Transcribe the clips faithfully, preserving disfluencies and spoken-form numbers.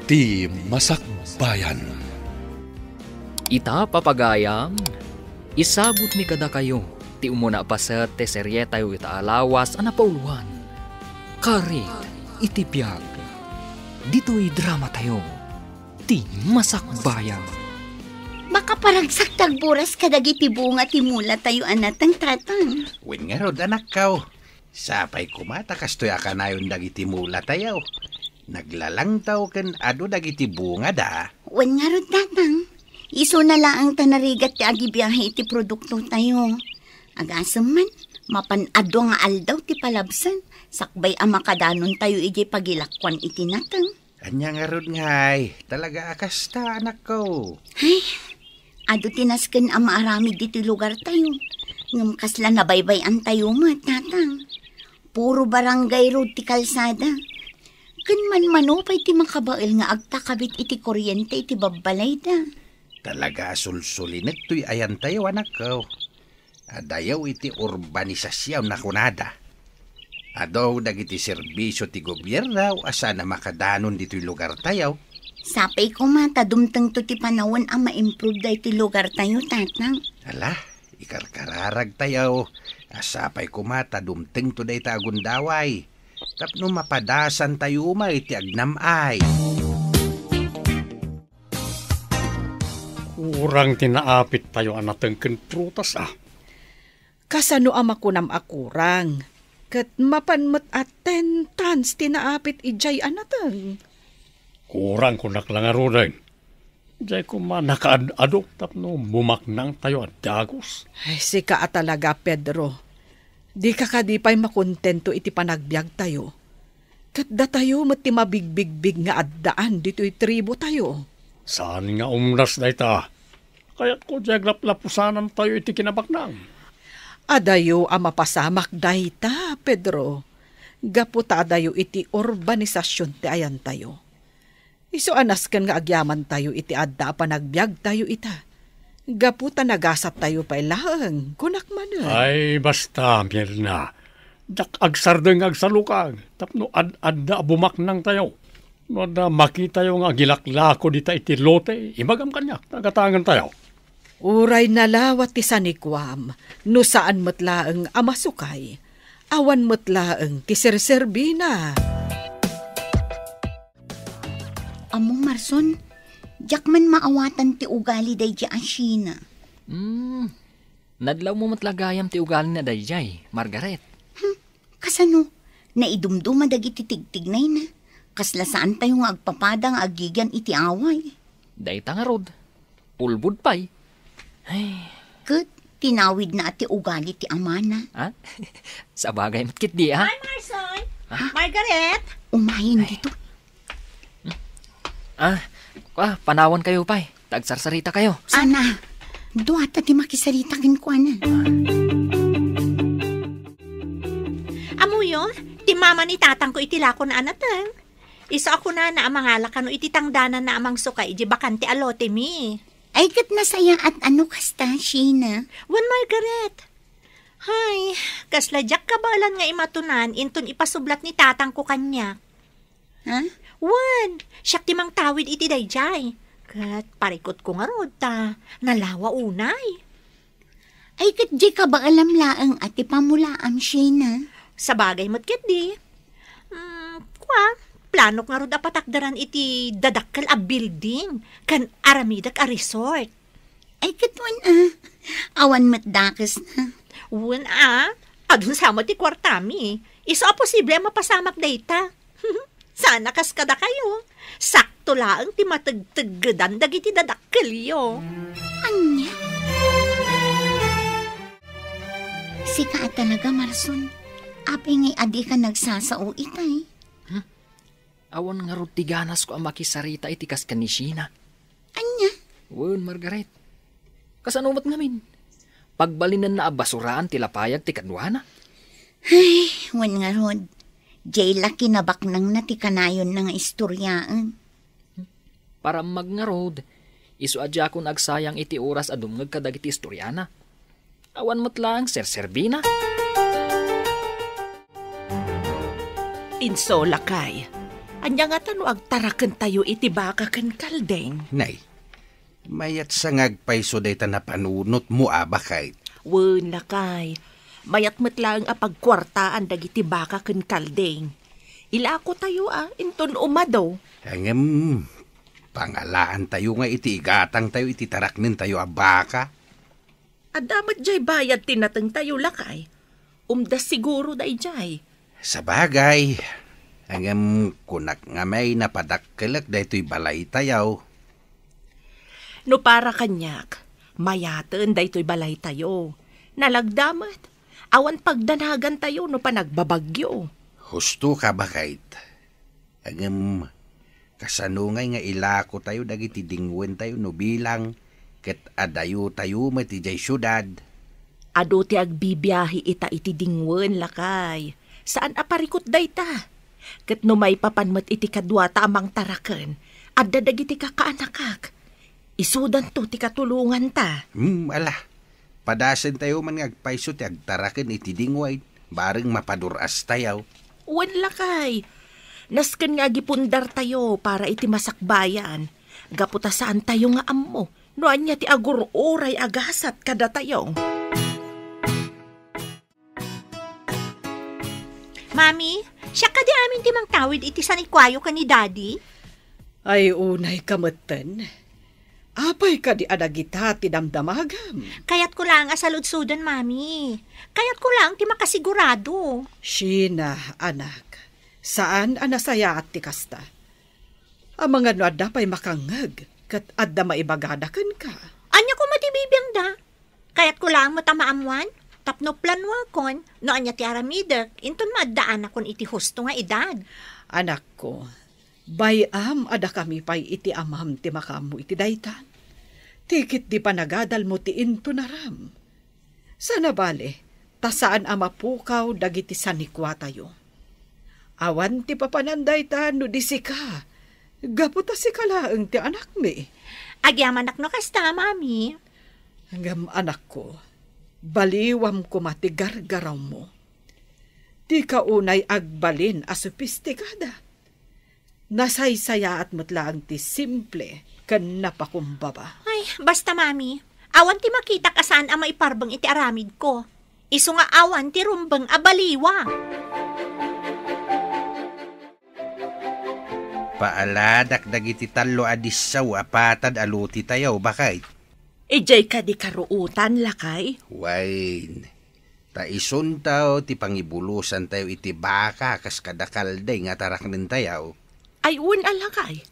Ti Masakbayan. Ita, papagayam, isabutmi kadakayo ti umuna a paset ti serietayo ita a lawas a napauloan, Karit iti Biag. Ditoy dramatayo, Ti Masakbayan. Makaparagsak ti agburas kadagiti bunga ti mulatayo a nateng, Tatang. Wen ngarud, anakko. Sapay koma ta kastoy a kanayon dagiti mulatayo. Naglalangtaw ken adu dagiti bungada. Wen ngarud, Tatang. Isuna laeng ta narigat ti agibiahe iti produktotayo. Agasem man, mapan adu nga aldaw ti palabsan, sakbay a makadanontayo idiay pagilakuan iti nateng. Ania ngarud ngay, talaga a kasta, anakko. Ay, adu ti nasken a maaramid ditoy lugartayo. Ngem kasla nabaybay-antayo met, Tatang. Puro barangay road ti kalsada. Ken manmano pay ti makabael nga agtakabit iti kuryente iti babbalayda. Talaga a sulsulinek toy ayantayo, anakko. Adayo iti urbanisasyon a kunada. Adu dagiti serbisio ti gobierno a saan a makadanon ditoy lugartayo. Sapay koma ta dumtengto ti panawen a ma-improve daytoy lugartayo, Tatang. Ala, ikarkararagtayo a sapay koma ta dumtengto dayta a gundaway tapno mapadasantayo met iti agnam-ay. Kurang ti naapittayo a nateng ken prutas, a. Kasano a makunam a kurang? Ket mapan met a ten tons ti naapit idiay a nateng. Kurang, kunak la ngaruden. Diay koma nakaad-adu tapno bumaknangtayo a dagus. Ay, sika a talaga, Pedro. Dika kadi pay makontento iti panagbiagtayo? Ket datayo met ti mabigbigbig nga addaan ditoy tribotayo. Saan nga umnas dayta? Kayatko diay aglaplapusanantayo iti kinabaknang. Adayo a mapasamak dayta, Pedro. Gapu ta adayo iti urbanisasyon ti ayantayo. Isu a nasken nga agyamantayo iti adda a panagbiagtayo ita. Gapu ta nagasattayo pay laeng, kunak manen. Ay, basta, Mirna. Diak agsardeng nga agsalukag tapno ad-adda a bumaknangtayo. No adda makitayo nga agilaklako dita iti lote, ibagam kaniak, ta agatangentayo. Uray nalawa ti sanikuam, no saan met laeng a masukay, awan met laeng ti serserbina. Ammom, Marson, diak man maawatan ti ugali daydiay a Sheena. Hmm, nadlawmo met la gayam ti ugalina daydiay, Margaret. Hmm, kasano? Naidumduma dagiti tigtignayna. Kasla saantayo nga agpapada nga agigian iti away. Dayta ngarud, ulbod pay. Ay. Ket tinawidna a ti ugali ti amana. Ha? Sabagay met ketdi, ha? Hi, Marson! Ha? Margaret! Umayen ditoy. Ah, kua, panawankayo pay. Ta agsarsaritakayo. Sana, duata ti makisarita kenkuana. Ammoyo, ti mama ni tatangko iti lakona a nateng. Isu a kunana a mangala kano iti tangdananna a mangsukay iti bakante a lotemi. Ay, ket nasayaat a no kasta, Sheena. Wen, Margaret. Hay, kasla diak kabaelan nga imatunan inton ipasublat ni tatangko kaniak. Ha? Wen, siak ti mangtawid iti daydiay. Ket parikutko ngarud ta nalawa unay. Ay, ket diay kabaelam laeng a ti pamulaam, Sheena. Sabagay met ketdi. Mm, kua, planok ngarud a patakderan iti dadakkel a building ken aramidek a resort. Ay, ket wen a. Awan met dakesna. Wen a. Adun sa met ti kuartami. Isu a posible a mapasamak dayta. Sana kas kadakayo. Sakto laeng ti mategteggedan dagiti dadakkelyo. Ania? Sika a talaga, Marson. Apay ngay a dika nagsasao itay? Hmm? Awan ngarud ti ganasko a makisarita iti kas ken ni Sheena. Ania? Wen, Margaret. Kasano met ngamin? Pagbalinenna a basuraan ti lapayag ti kaduana? Ay, wen ngarud. Diay la kinabaknangna ti kanayonna nga istoriaen. Parammag ngarud, isu a diakon agsayang iti oras a dumngeg kadagiti istoriana. Awan met laeng serserbina. Inso, lakay. Ania ngata no agtarakentayo iti baka ken kalding? Nay, mayat sa nga agpayso dayta napanunotmo a baket. Wen, lakay. Mayat met laeng a pagkuartaan dagiti baka ken kalding. Ilakotayo a, inton umado. Ngem, pangalaantayo nga iti igatangtayo iti taraknentayo a baka. Adda met jay bayad ti natengtayo, lakay. Umda siguro dayjay. Sabagay, ngem kunak nga may napadakkelek daytoy balaytayo. No para kaniak, mayaten daytoy balaytayo. Nalagda met, awan pagdanagantayo no panagbabagyo. Husto ka, baket. Ngem, kasano ngay nga ilakotayo dagiti dingwentayo no bilang ket adayotayo met idiay siudad? Adu ti agbibiahe ita iti dingwen, lakay. Saan a parikut dayta. Ket no maipapan met iti kaduata a mangtaraken, adda dagiti kakaanakak. Isudanto ti katulonganta. Hmm, ala. Padasentayo man nga agpayso ti agtaraken iti dingwen, bareng mapadur-astayo. Wen, lakay. Nasken nga agipundartayo para iti masakbayan. Gapu ta saantayo nga ammo no ania ti agur-uray a gasat kadatayo. Mami, siak kadi amin ti mangtawid iti sanikuayo ken ni Daddy? Ay, unay ka metten. Apay kadi a dagita ti damdamagam? Kayatko laeng a saludsoden, Mami. Kayatko laeng ti makasigurado. Sheena, anak, saan a nasayaat ti kasta. Amangan no adda pay makangngeg ket adda maibagada kenka. Ania koma ti bibiangda? Kayatko laeng met a maammoan tapno planuakon no ania ti aramidek inton maaddaanakon iti husto nga edad. Anakko, bay-am a dakami pay iti amam ti makaammo iti dayta. Ti ketdi panagadalmo ti intonaram. Saan a bale, ta saan a mapukaw dagiti sanikuatayo. Awan ti papanan dayta no di sika, gapu ta sika laeng ti anakmi. Agyamanak no kasta, Mami. Ngem anakko, baliwam koma ti gargarawmo. Dika unay agbalin a sopistikada. Nasaysayaat met laeng ti simple ken napakumbaba. Ay, basta, Mami, awan ti makitak a saan a maiparbeng iti aramidko. Isu nga awan ti rumbeng a baliwa. Paaladak dagiti tallo a disso a patad a lotitayo, baket. Idiay kadi karuotan, lakay? Wen, ta isunto ti pangibulosantayo iti baka kas kada kalding a taraknentayo. Ay, wen a, lakay.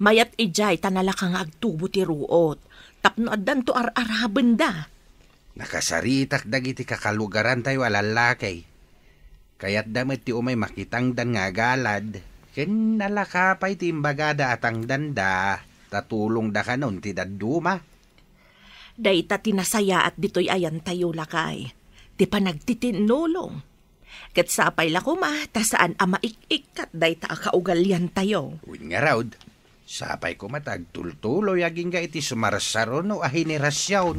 Mayat idiay ta nalaka nga agtubo ti ruot, tapno addanto ar-arabenda. Nakasaritak dagiti kakalugarantayo a lallaki. Kayatda met ti umay makitangdan nga agalad, ken nalaka pay ti imbagada a tangdanda, ta tulongda kanon ti dadduma. Dayta ti nasayaat ditoy ayantayo, lakay, ti panagtitinnulong. Ket sapay la koma ta saan a maik-ikkat dayta a kaugaliantayo. Wen ngarud, sapay koma ta agtultuloy agingga iti sumarsaruno a henerasion.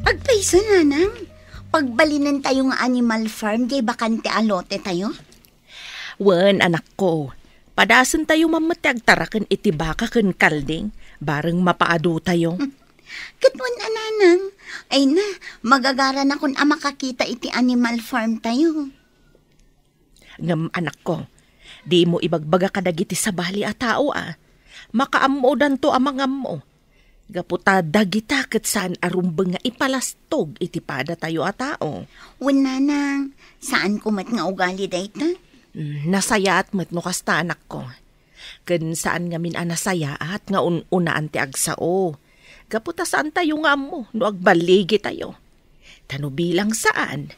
Agpayso, nanang, pagbalinentayo nga animal farm diay bakante a lotetayo? Wen, anakko, padasentayo man met ti agtaraken iti baka ken kalding, bareng mapaadutayo. Ket wen a, nanang, ay na, magagaranakon a makakita iti animal farm tayo. Ngem, anakko, dimo ibagbaga kadagiti sabali a tao a makaammodanto a mangammo. Gapu ta dagita ket saan a rumbeng nga ipalastog iti padatayo a tao. Wen, nanang, saanko met nga ugali dayta. Mm, nasayaat met no kasta, anakko. Ken saan ngamin a nasayaat nga un-unaan ti agsao. Gapu ta saantayo nga ammo no agballigitayo. Ta no bilang saan,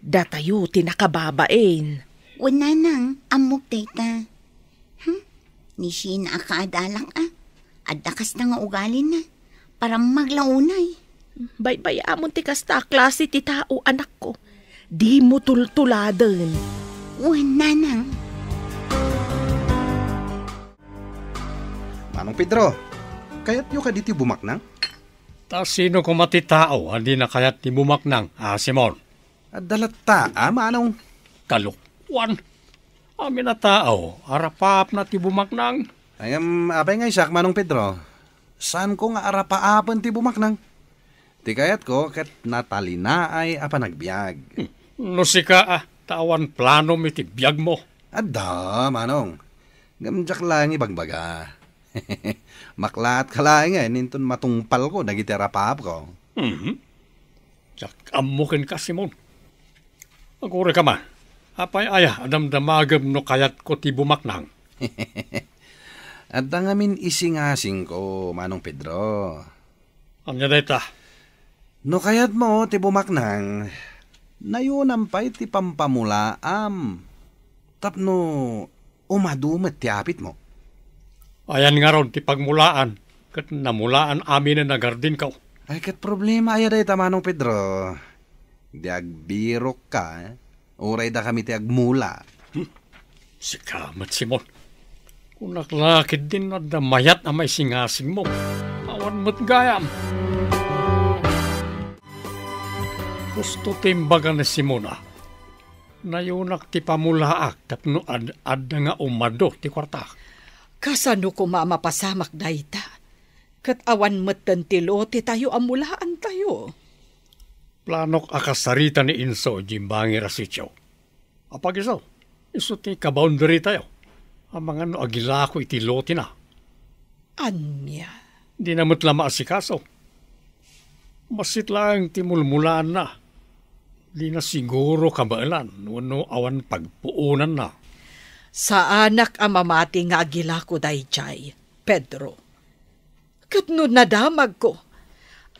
datayo ti nakababain. Wen, nanang, ammok dayta. Hmm? Ni Sheena a kaadalak a. Adda kasta nga ugalina. Paramag la unay. Baybay-amon ti kasta a klase ti tao, anakko. Dimo tultuladen. Wen, nanang. Manong Pedro, kayatyo kadi ti bumaknang? Ta sino koma ti tao a dina kayat ti bumaknang, a Simon? Adda latta, a Manong. Kalok. Wan, amin a tao, arapaapna ti bumaknang. Ay, ngem, apay nga Isak, Manong Pedro? Saanko nga arapaapen ti bumaknang? Ti kayatko ket natalinaay a panagbiag. Hmm. No sika, a, ta awan planom iti biagmo. Adda, Manong. Ngem diak laeng ibagbaga. Maklaat ka laengen inton matungpalko dagiti arapaapko. Mhm. Diak ammo kenka, Simon. Aguray ka man. Apay aya a damdamagem no kayatko ti bumaknang? Adda ngamin isingasingko, Manong Pedro. Ania dayta? No kayatmo ti bumaknang, nayunam pay ti pampamulaam tapno umadu met ti apitmo. Ayan ngarud ti pagmulaan, ket namulaan aminen a gardinko. Ay, ket problema aya dayta, Manong Pedro? Di agbirokka, eh? Uray dakami ti agmula. Hmm. Sika met, Simon. Kunak la ketdin no adda mayat a maisingasingmo. Awan met gayam. Husto ti imbaga ni Simon a, nayunak ti pamulaak tapno ad-, adda nga umadu ti kuarta. Kasano koma a mapasamak dayta? Ket awan metten ti lotetayo a mulaantayo. Planok a kasarita ni Inso idiay bangir a sitio. Apag isu, isu ti kaboundarytayo. Amangan no agilako iti lotena. Ania? Dina met la maasikaso. Bassit laeng ti mulmulaanna. Dina siguro kabaelan wenno awan pagpuonanna. Saanak a mamati nga agilako daydiay, Pedro. Ket no nadamagko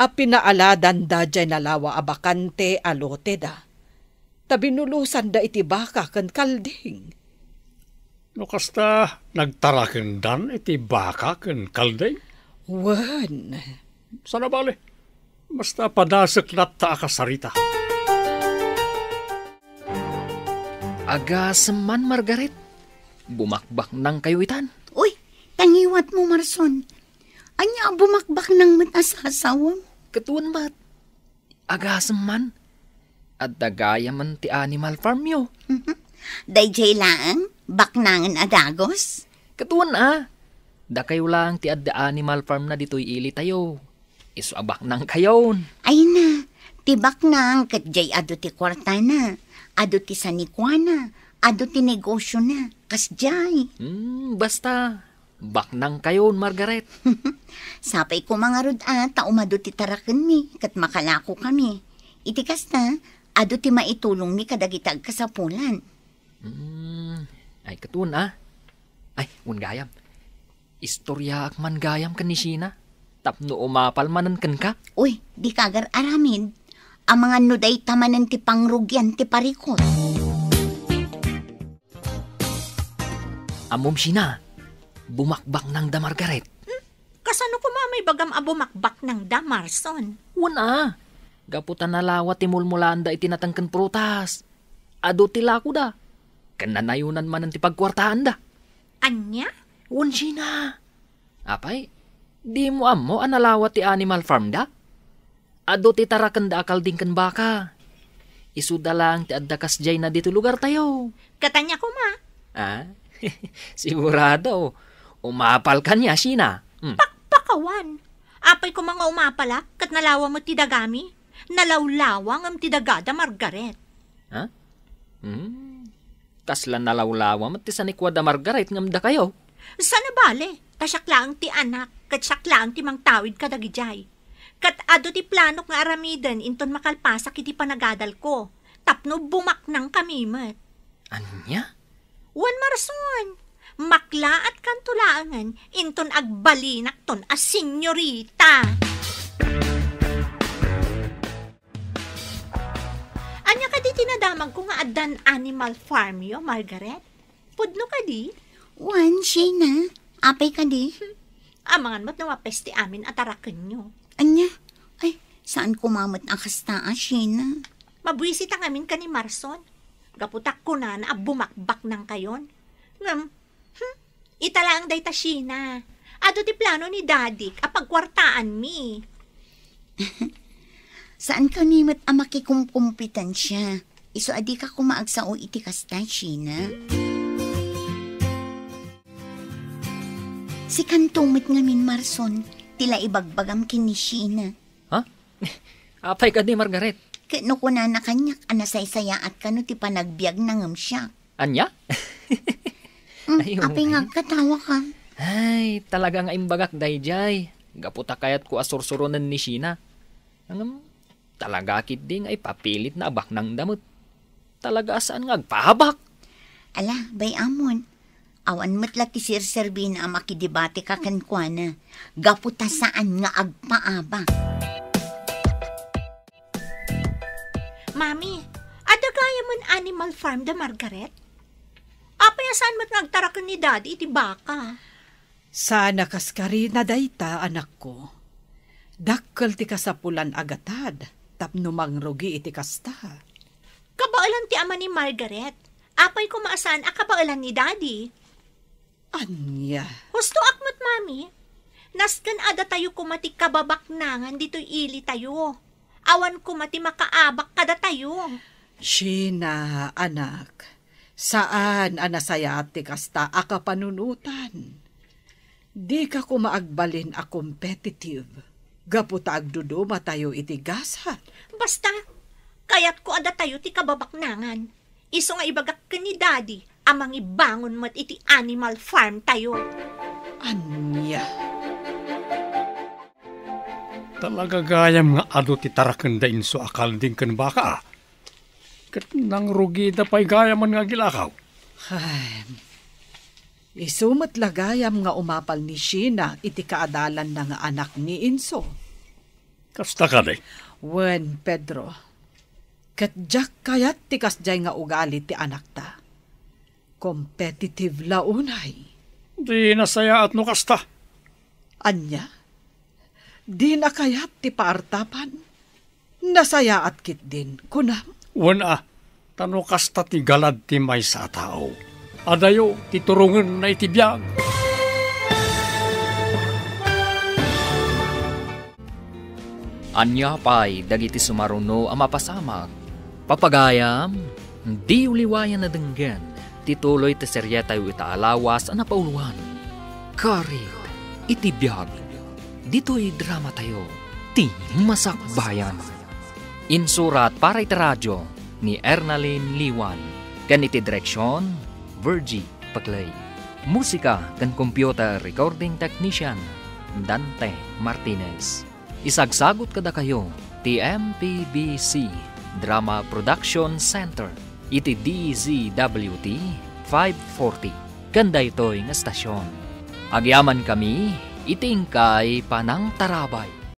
a pinaaladanda diay nalawa a bakante a loteda, ta binulosanda iti baka ken kalding. No kasta, nagtarakendan iti baka ken kalding? Wen. Saan a bale, basta padasek latta a kasarita. Agasem man, Margaret. Bumakbaknangkayo itan. Uy, ta ngiwatmo, Marson. Ania a bumakbaknang met a sasawem? Ket wen met. Agasem man. Adda gayamen ti animal farmyo. Daydiay laeng, baknangen a dagus? Ket wen a. Dakayo laeng ti adda animal farm na ditoy ilitayo. Isu a baknangkayon. Ay na, ti baknang ket diay adu ti kuartana, adu ti sanikuana, adu ti negosiona, kasdiay. Hmm, basta, baknangkayon, Margaret. Sapay koma ngarud a ta umadu ti tarakenmi ket makalakokami. Iti kasta, adu ti maitulongmi kadagiti agkasapulan. Hmm, ay, ket wen a. Ay, wen gayam. Istoryaak man gayam ken ni Sheena tapno umapal manen kenka. Uy, dika agar-aramid. Amangan no dayta manen ti pangrugian ti parikut. Ammom, Sheena, bumakbaknangda, Margaret. Hmm? Kasano koma a maibagam a bumakbaknangda, Marson? Wen a, gapu ta nalawa ti mulmulaanda iti nateng ken prutas. Adu ti lakoda. Ken nanayonan manen ti pagkuartaanda. Ania? Wen, Sheena. Apay, dimo ammo a nalawa ti animal farmda? Adu ti tarakenda a kalding ken baka. Isuda laeng ti adda kasdiayna ditoy lugartayo. Ket ania koma? Ah? Sigurado, umapalka nia, Sheena. Hmm. Pakpakawan. Apay koma nga umapalak ket nalawa met ti dagami? Nalawlawa ngem ti dagada, Margaret. Ha? Hmm. Kasla nalawlawa met ti sanikuada, Margaret, ngem dakayo? Saan a bale, ta siak laeng ti anak, ket siak laeng ti mangtawid kadagidiay. Ket adu ti planok nga aramiden inton makalpasak iti panagadalko, tapno bumaknangkami met. Ania? Wen, Marson, maklaatkanto laengen inton agbalinakton a senyorita. Ania kadi ti nadamagko nga addan animal farmyo, Margaret? Pudno kadi? Wen, Sheena. Apay kadi? Amangan met no mapes ti amin a tarakenyo. Ania? Ay, saan koma met a kasta a, Sheena. Mabuisit a ngamin ken ni Marson. Gapu ta kunana a bumakbaknangkayon. Ngem, hmm, ita laeng dayta, Sheena. Adu ti plano ni Dadik a pagkuartaanmi. Saankami met a makikumkompetensia. Isu a dika koma agsao iti kasta, Sheena. Sikanto met ngamin, Marson, ti la ibagbagam ken ni Sheena. Ha? Apay kadi, Margaret? Ket no kunana kaniak a nasaysayaat kano ti panagbiagna ngem siak. Ania? Mm, Ay, apay nga agkatawa ka? Ay, talaga nga imbagak daydiay. Gapu ta kayatko a sursuronen ni Sheena. Ngem, talaga ketdi nga ipapilitna a baknangda met. Talaga a saan nga agpaabak. Ala, bay-amon. Awan met la ti serserbina a makidebateka kenkuana. Gapu ta saan nga agpaabak. Mami, adda gayamen animal farm da Margaret? Apay a saan met nga agtaraken ni Daddy iti baka? Saan a kaskarina dayta, anakko. Dakkel ti kasapulan a gatad tapno mangrugi iti kasta. Kabaelan ti ama ni Margaret. Apay koma a saan a kabaelan ni Daddy? Ania? Hustoak met, Mami. Nasken a datayo koma ti kababaknangan ditoy ilitayo. Awan koma ti makaabak kadatayo. Sheena, anak, saan a nasayaat ti kasta a kapanunotan. Dika koma agbalin a competitive gapu ta agdudumatayo iti gasat. Basta, kayatko a datayo ti kababaknangan. Isu nga ibagak ken ni Daddy a mangibangon met iti animal farm tayo. Ania? Talaga gayam nga adu ti tarakenda inso a kalding ken baka, a. Ket nangrugida pay gayamen nga agilakaw. Ay, isu met la gayam nga umapal ni Sheena iti kaadalanna nga anak ni Inso. Kasta kadi? Wen, Pedro. Ket diak kayat ti kasdiay nga ugali ti anakta. Competitive la unay. Di nasayaat no kasta. Ania? Dina kayat ti paartapan? Nasayaat ketdin, kunam? Wen a, ta no kasta ti galad ti maysa a tao, adayo ti turongenna iti biag. Ania pay dagiti sumaruno a mapasamak? Papagayam, diyo liwayan a denggen ti tuloy ti serietayo ita a lawas a napauloan, Karit iti Biag. Ditoy dramatayo, ti Masakbayan. Insurat para iti radio ni Ernalyn Liwan, ken iti direksion, Virgie Paclay. Musika ken computer recording technician, Dante Martinez. Isagsagut kadakayo ti M P B C Drama Production Center iti D Z W T five forty ken daytoy nga estasion. Agyamankami iti inkay panangtarabay.